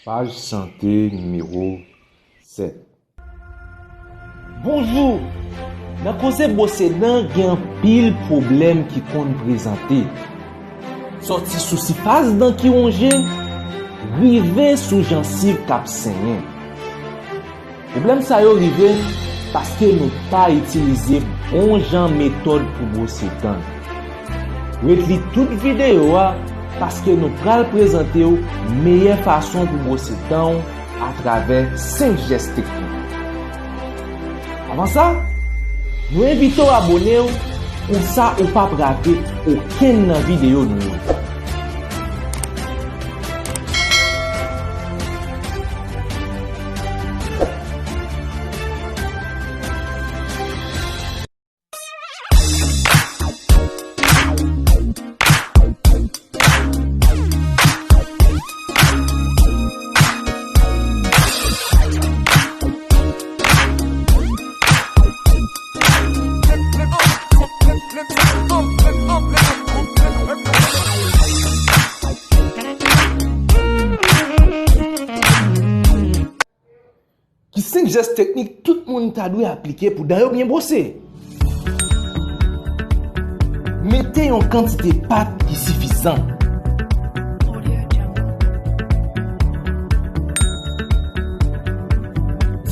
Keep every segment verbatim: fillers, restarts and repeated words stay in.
Paj sante nimewo sèt. Bonjou! Nan koze bwose dan, gen anpil pwoblèm ki konn prezante. Sòti sou sifas dan ki wonje, rive sou jansiv k ap senyen. Pwoblèm sa yo rive paske nou pa itilize bon jan metòd pou bwose dan. Ret li tout videyo a, paske nou pral prezante w meyè fason pou bwose dan w atravè senk jès teknik. Avan sa, nou envite w abone w, konsa ou p ap rate okenn nan videyo nou yo. Ki senk jès teknik tout moun ta dwe aplike pou dan yo byen bwose? Mete yon kantite pat ki sifizan.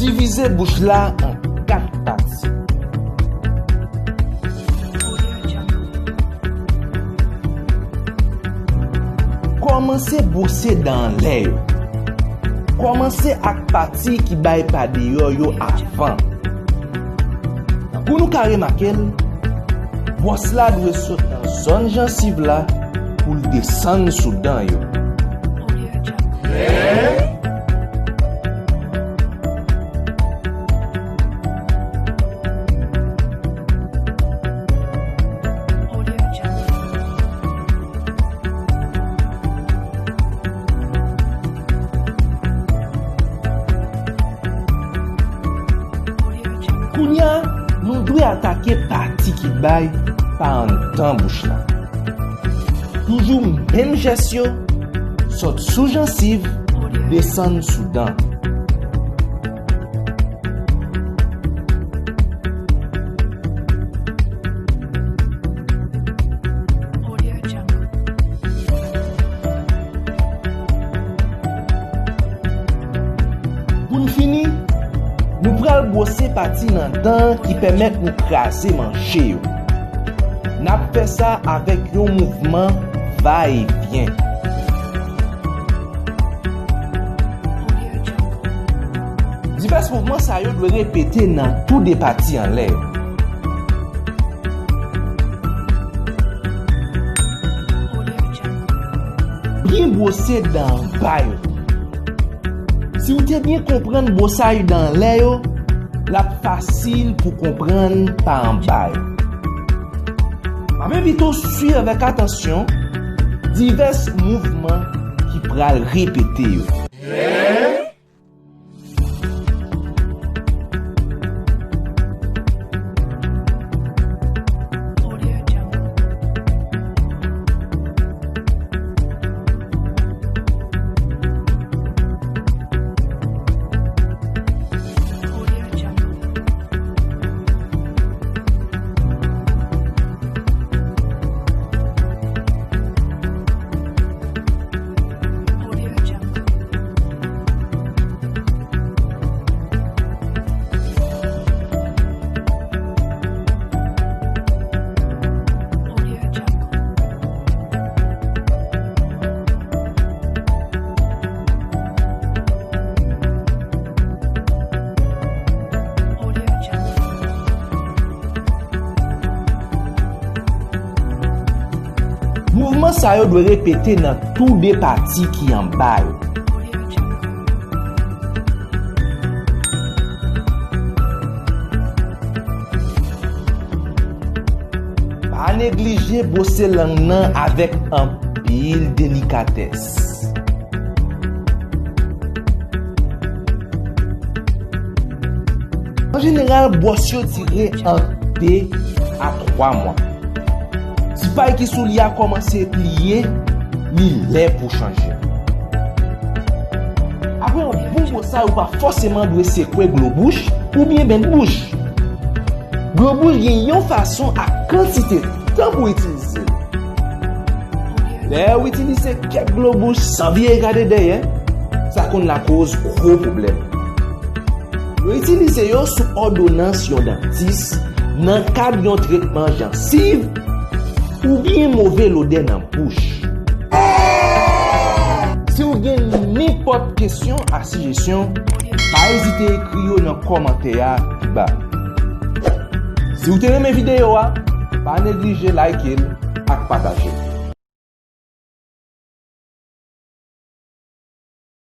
Divize bouch la an kat pati. Kòmanse bwose dan anlè yo. Kòmanse ak pati ki bay pa deyò yo avan. Tankou nou ka remake l, bwòs la dwe sot nan zòn jansiv la pou l desann sou dan yo. Kounye a, nou dwe atake pati ki bay pa anndan bouch la. Toujou menm jès yo, sot sou jansiv, desann sou dan. Pou n fini, nou pral bwose pati nan dan ki pèmèt nou kraze manche yo. N ap fè sa avèk yon mouvman va e vyen. Divès mouvman sa yo dwe repete nan tou de pati anlè yo. Byen bwose dan anba yo. Si w te byen konprann bwosaj dan anlè yo, l ap fasil pou konprann pa anba yo. M ap envite w swiv avèk atansyon divès mouvman ki pral repete yo. Mouvman sa yo dwe repete nan tou de pati ki anba yo. Pa neglije bwose lang nan avèk anpil delikatès. An jeneral, bwòs yo dire ant de a twa mwa. Si pay ki sou li a kòmanse pliye, li lè pou chanje. Pou sa, ou pa fòseman dwe sekwe glo bouch oubyen benn bouch. Glo bouch gen yon fason ak kantite tan pou itilize l. Lè w itilize kèk glo bouch san vire gade dèyè, sa konn lakoz gwo pwoblèm. Yo itilize yo sou òdonans yon dantis, nan kad yon tretman jansiv, oubyen move lodè nan bouch. Si w gen nenpòt kesyon ak sijesyon, pa ezite ekri yo nan kòmantè a pi ba. Si w te renmen videyo a, pa neglije like l ak pataje l.